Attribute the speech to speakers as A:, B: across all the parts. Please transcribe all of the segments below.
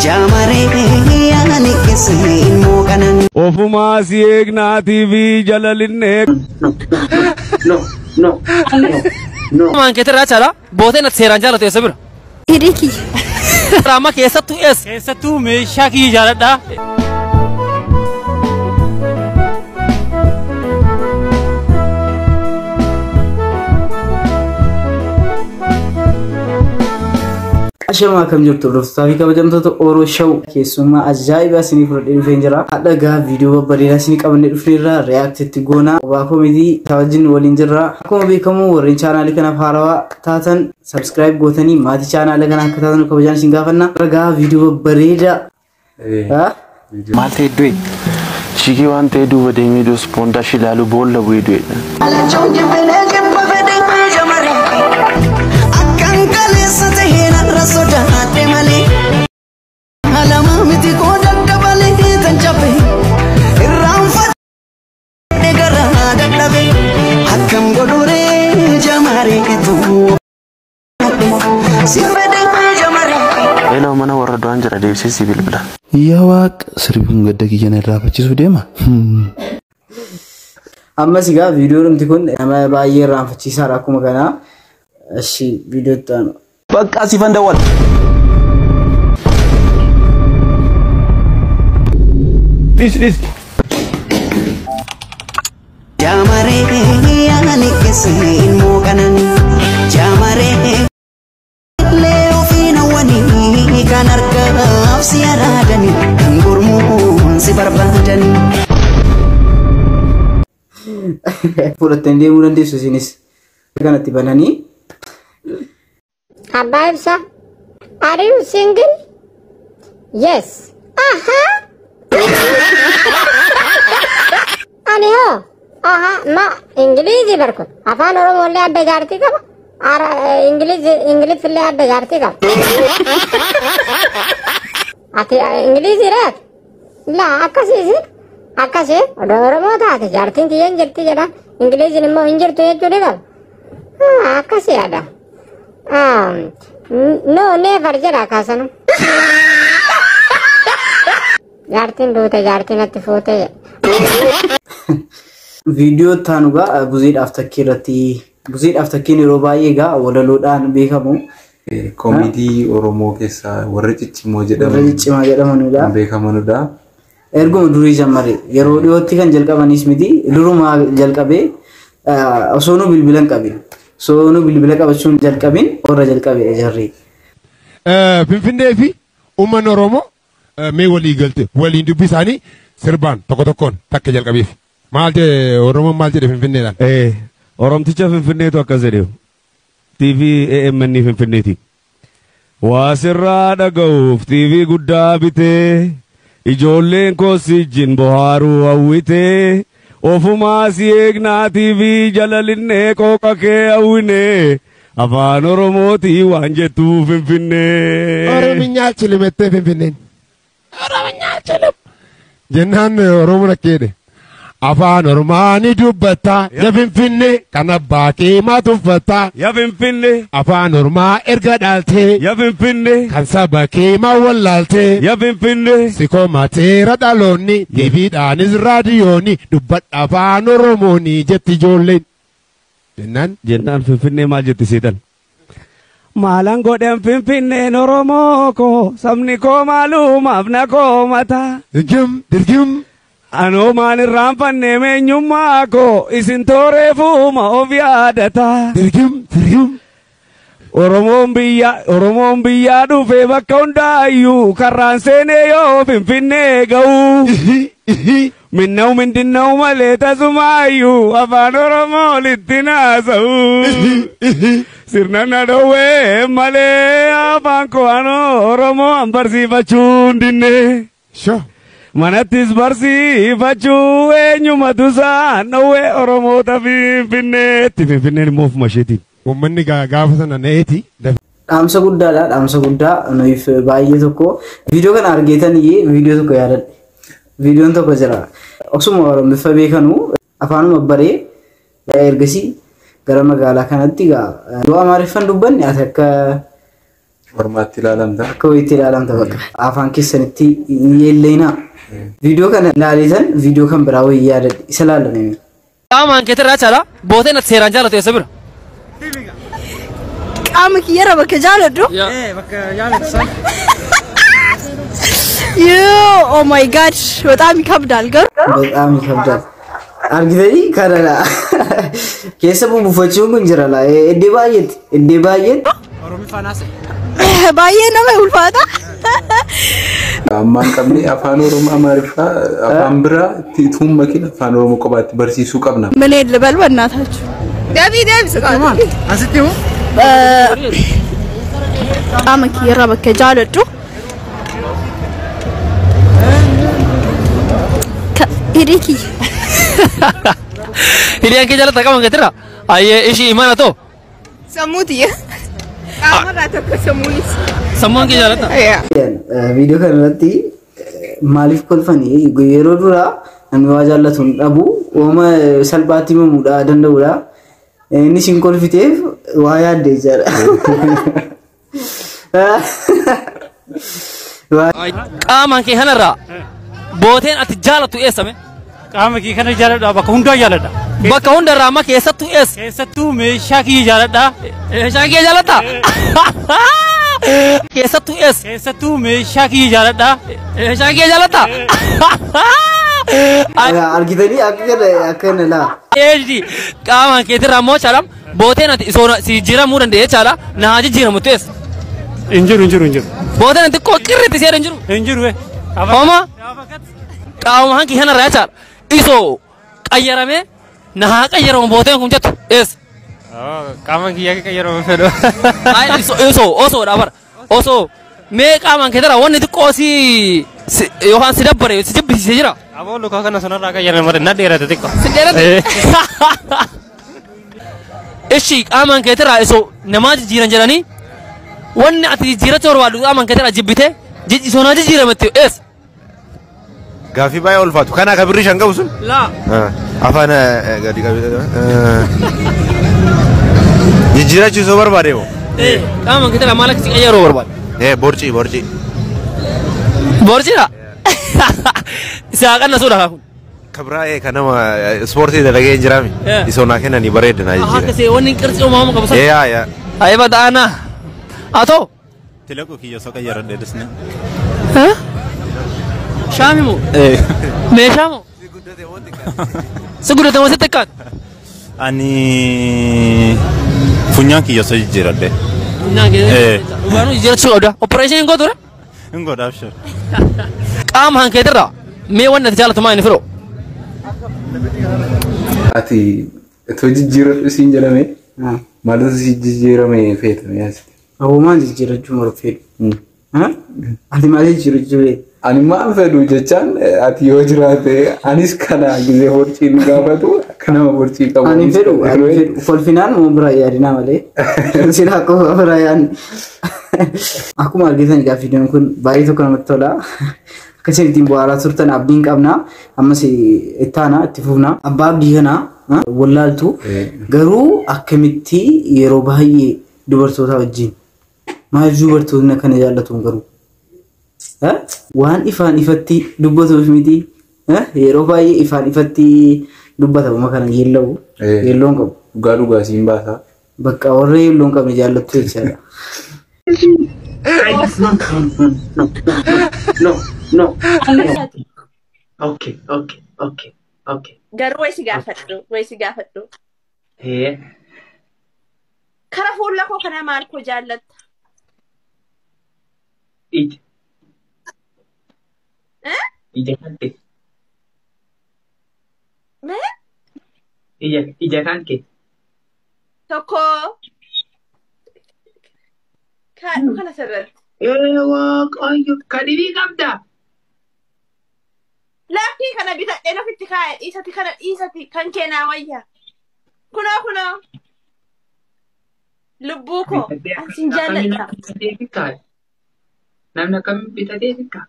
A: Jaamaree ani keessa ilmoo kanan.
B: Ofumaa si eegnaa TV jala linnee.
C: No, no, no, no.
D: Maan keetirraa chaala booteen ati seeraan jaalatu eessa bira?
E: Hidhii kiyya.
D: Amma keessattuu eessa?
F: Keessattuu meeshaa kiyya jaaladha.
G: Ashamaa akkam jirtu hordoftoota fi kabajamtoota Oro Show keessummaa ajaa'ibaa isinii fudhadhee dhufeen jira. Hadha gaa viidiyoo babbareedaa isinii qabannee dhufneerra react itti goonaa Obaa Comedy wajjin waliin jirra. Akkuma beekamu warreen chaanaalii kanaaf haarawaa taatan subscribe gootanii maatii chaanaala kanaa akka taatan kabajaan isin gaafanna. Ragaa viidiyoo babbareedaa.
H: Maal ta'e du'e? Shigee waan ta'e duuba deemee duus boondaa ishee ilaalu boolla bu'ee du'e.
A: Alachuun jibbilee jibba fedhe jamaree. Akkan kaleessa ta'ee narra sodaadhe malee. Alama miti koo daddabalee tan cabe. Irraanfadhe garaa dadhabe. Akkam godhuree jamaree tu. Si fedhe jamaree.
H: Eeloo mana warra du'aan jira deebisee si bilbila.
I: Yaa waaq sirbi kun gadda kiyya na irraanfachiisuu deema.
G: Ammas egaa viidiyoon kun nama baay'ee irraanfachiisaadha akkuma kanaa. Ashi viidiyoo itti aanu.
I: Bakka siifan dawwal.
B: Dhis dhis.
A: Jaamaree ani keessa ilmoo kanan. Jaamaree lee ofiin hawwanii kan harkaaf si araadanii kan gurmuun si barbaadanii.
G: Fudhattanii deemuu dandeessu isinis. Kanatti bananii.
E: Abbaa Ibsaa, are you single? Yes. Aha. Ani hoo? Aha, ma Ingiliizii barkun. Afaan Oromoo illee adda jaartii qaba. Ara Ingiliizii Ingiliffi illee adda jaartii qaba. Ati Ingiliizii reet? Laa akkasiisi. Akkasii odoo Oromoo taate jaartiin kiyya hin jirti jedha. Ingiliiziin immoo hin jirtu jechuu ni qaba. Akkasii yaada. No, never jedha kaasanu. Jaartiin duute jaartiin natti fuute jedha.
G: Viidiyoo itti aanu gaa buzeedhaaf takkee irratti buzeedhaaf takkeen yeroo baay'ee gaa walaloodhaan beekamu.
J: Koomedii Oromoo keessaa warra ciccimoo jedhaman.
G: Warra ciccimaa jedhamanidha.
J: Kan beekamanidha.
G: Erguma durii jammare yeroo dhiyootti kan jalqabanis miti durumaa jalqabee osoo nu bilbila hin qabin osoo nu bilbila qabachuun jalqabin warra jalqabee jarri.
K: Finfinnee fi uummanni Oromoo mee walii galte waliin dubbii isaanii sirbaan tokko tokkoon takka jalqabeef. Maal jedhe Oromoon maal jedhe Finfinneedhaan?
B: Oromticha Finfinneetu akkas jedhe. TV AMN Finfinneeti. Waa sirraa dhaga'uuf TV guddaa bitee ijoolleen koo sijjin bohaaruu hawwitee ofumaa si eegnaa TV jala linnee qooqa kee hawwinee afaan Oromootii waan jettuu Finfinnee.
K: Orominyaa chilimettee Finfinneen. Orominyaa chilim. Jennaan Oromoon akka jedhe. Afaan Oromaa ni dubbatta ya Finfinnee kan abbaa kee maa tuffatta
B: ya Finfinnee.
K: Afaan Oromaa erga dhaaltee
B: ya Finfinnee
K: kan saba kee maa wallaaltee
B: ya Finfinnee.
K: Si komateera dhaloonni TVdhaanis raadiyooni dubbadha afaan Oromooni jetti ijoolleen. Jennaan.
B: Jennaan Finfinnee maal jetti seetan? Maalan godhan Finfinneen Oromoo koo sabni koo maalumaaf na koomata.
K: Dirgim dirgim.
B: Anoo maan irraanfannee meenyummaa koo isin tooreefuma of yaadata.
K: Dirgim dirgim.
B: Oromoon biyyaa dhufee bakka hundaayyuu karraan seenee yoo Finfinnee ga'u. Minna'u mindinna'u malee tasumaayyuu afaan Oromoo walitti naasa'u. Sirna na dhowwee malee afaan koo anoo Oromoo an barsiifachuu hin dinne. Manattis barsiifachuu eenyumatu isaan dhowwee Oromoota Finfinneetti. Finfinneen immoo ofuma isheetiin.
K: Uummanni gaafa sana na'eeti.
G: Dhaamsa guddaadha. Dhaamsa guddaa nuyiif baay'ee tokko. Viidiyoo kana argeetan iyyee viidiyoo tokko yaadadhe. Viidiyoon tokko jira. Osuma Oromiffa beekanuu afaanuma baree ergasii gara magaalaa kanatti gaa yoo Amaariffaan dubbanne ati akka
J: Ormaatti ilaalamta.
G: Akka wayiitti ilaalamta bakka. Afaan keessanitti hin yeelleenaa. Viidiyoo kana ilaalitan viidiyoo kan biraa wayii yaadadhe isa ilaalame.
D: Qaamaan keetirraa jechaadha. Booteen ati seeraan jaalatu eessa bira?
L: Qaama kiyyarra bakka jaaladhu.
D: Bakka jaalatu san.
L: Yoo, oh my God, በጣም ይከብዳል garuu.
G: በጣም ይከብዳል. Argitanii kanadha. Keessa buufachuun kun jira laa. Iddoo baay'eetti iddoo baay'eetti.
L: Baay'ee nama ulfaata.
J: Ammaan qabne afaan Oromoo Amaariffaa afaan biraa itti makin afaan Oromoo qofaatti barsiisuu qabna.
L: ምን ልበል በእናታችሁ? Deebii deebisi
D: Asitti hoo?
L: Qaama kiyyarra bakka jaaladhu. Hidhii kiyya.
D: Hiriyaan kee jaalata qaama keetirraa? Ayyee ishii imana too?
L: Sammuu tiyya. Qaamarraa tokko sammuunis.
D: Sammuun kee jaalata?
G: Viidiyoo kana irratti maaliif kolfanii yeroo duraa namni waa jaallatu hin dhabu uumama salphaatti himamuudha danda'uudha. Inni isin kolfiteef waa yaadde jechaadha.
D: Qaamaan kee kanarraa booteen ati jaalattu eessame?
F: Qaama kiyya kana jaaladha bakka hundaa jaaladha.
D: Bakka hundarraa amma keessattuu eessa?
F: Keessattuu meeshaa kiyya jaaladha.
D: Meeshaa kiyya jaalatta? Keessattuu eessa?
F: Keessattuu meeshaa kiyya jaaladha.
D: Meeshaa kiyya jaalatta?
G: Argitanii akka kana akka kana laa.
D: Eeji qaamaan keetirraa immoo jechaadha booteen ati si jijjiiramuu danda'e jechaadha na haa jijjiiramu eessa?
F: Hin jiru hin jiru hin jiru.
D: Booteen ati xiqqoo qirriitti seera hin jiru?
F: Hin jiru.
D: Homa qaama hanki kanarraa jechaadha isoo qayyaramee na haa qayyaramu booteen kun jettu eessa?
F: Qaama kiyya qayyaramu fedhu.
D: Isoo osoodha bara osoo mee qaamaan keetirraa wanni xiqqoo si yookaan si dabbare si jibbisiisee jira?
F: Aboo lukaa kana sanarraa qayyarame malee na dheerate xiqqoo.
D: Si dheerate? Ishi qaamaan keetirraa isoo namaa jijjiiran jedhanii wanni ati jijjiirachuu barbaaddu qaamaan keetirraa jibbitee isoo naa jijjiirametti eessa?
M: Gaaffii baay'ee ulfaatu. Kana akka birrii shan qabu sun?
D: Laa.
M: Afaan gadi qabu. Jijjiirachiisuu barbaade moo?
D: Qaama keetirraa maal akka si qayyaruu barbaade?
M: Borcii borcii.
D: Borciidha? Isaa qannasuudha kun.
M: Kabraa kan nama ispoortii dalagee hin jiraami. Isoo naa kennanii bareeda naa jijjiira.
D: Akkasii wanni qirci uumamu qabu sana.
M: Yaa yaa.
D: Ayba ta'ana. Atoo.
N: Tilaquu kiyya osoo qayyaradhee disne.
D: Shaami moo? Meeshaa moo? Si guddate moo si xiqqaate?
N: Ani funyaan kiyya osoo jijjiiradhe.
D: Funyaan kiyya dhugaanuu jijjiirachuu qabda. Opereeshinii hin gootu ree?
N: Hin godha abshir.
D: Qaama hankeetirraa mee wanni ati jaalatu maa inni firoo?
J: Ati itoo jijjiiradhu siin jedhame maaltu si jijjiirame feetame asitti?
G: Aboo maal jijjiirachuu maru fedhu? Ati maal jijjiirachuu feetu?
J: Ani maal fedhu jechaan ati yoo jiraate anis kana gisee borcii nu gaafatu akka nama borcii qabu.
G: Ani fedhu ani fedhu kolfinaan moo biraa yaadinaa malee silaa qofa biraa yaadni. Akkuma argitan egaa viidiyoon kun baay'ee tokko namatti tola. Akka isin ittiin bohaaraa turtan abdiin qabna. Ammas itti aanaa itti fufna. Abbaa abdii kanaa wallaaltu garuu akkamitti yeroo baay'ee dubartoota wajjin maaliif dubartoonni akkana jaallatu garuu? Waan ifaan ifatti dubbatuuf miti yeroo baay'ee ifaan ifatti dubbatama kana yeella'u yeelloon qabu.
J: Dhugaa dhugaa siin baasaa.
G: Bakka warra yeelloon qabne jaallattu jechaadha.
C: No, no, no, no. Okay, okay, okay, okay.
O: Garuu wayi si gaafadhu, wayi si gaafadhu. Kara fuula koo kana maal koo jaallatta?
C: Ija. Ija kan kee.
O: Mee?
C: Ija, ija kan kee.
O: Tokko. Kaadhu kana sirriitti.
C: Waaqayyo kan dhibii qabda.
O: Lakkii kana bitadheen ofitti kaa'e dhiisati kana dhiisati kan kee naa wayya. Kunoo kunoo. Lubbuu koo an sin jaalladha.
C: Namni akkamiin bitatee xiqqaa?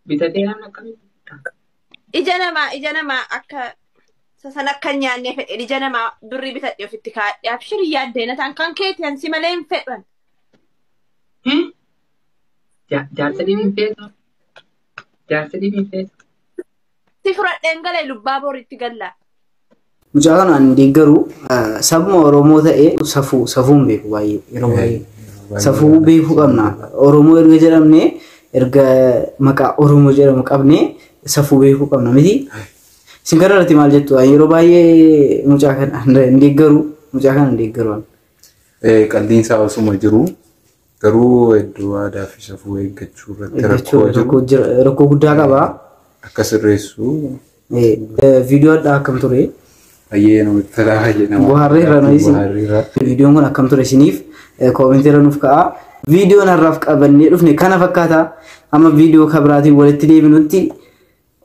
C: Bitatee namni akkamiin xiqqaa?
O: Ija namaa akka sasan akka hin nyaanne fedhe ija namaa birrii bitadhee ofitti kaa'e. Abshir yaaddee na ta'an kan keeti an si malee hin fedhan.
C: Jaarsa dhibiin feetu. Jaarsa dhibiin feetu.
O: Si fudhadheen galee lubbaa boritti galla.
G: Mucaa kana ani deeggaru sabuma Oromoo ta'ee safuu safuun beeku baay'ee yeroo baay'ee safuu beekuu qabna. Oromoo erga jedhamne erga maqaa Oromoo jedhamu qabne safuu beekuu qabna miti. Isin kana irratti maal jettu? Ani yeroo baay'ee mucaa kana hin deeggaru mucaa kana hin deeggaru. Ani.
J: Qalliin isaa osuma jiru garuu hedduu aadaa fi safuu eeggachuu irratti
G: Eeggachuu
J: rakkoo jiru
G: rakkoo jira- rakkoo guddaa qaba.
J: Akka sirreessu.
G: Viidiyoo addaa akkam ture?
J: Baay'ee namatti tolaa baay'ee nama.
G: Buhaarreerra nuyi isin.
J: Buhaarreerra.
G: Viidiyoon kun akkam ture isiniif koomentii irra nuuf ka'a. Viidiyoon har'aaf qabannee dhufne kana fakkaata. Amma viidiyoo kabiraatiin walitti deebinutti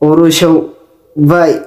G: Oro Show baay'ee.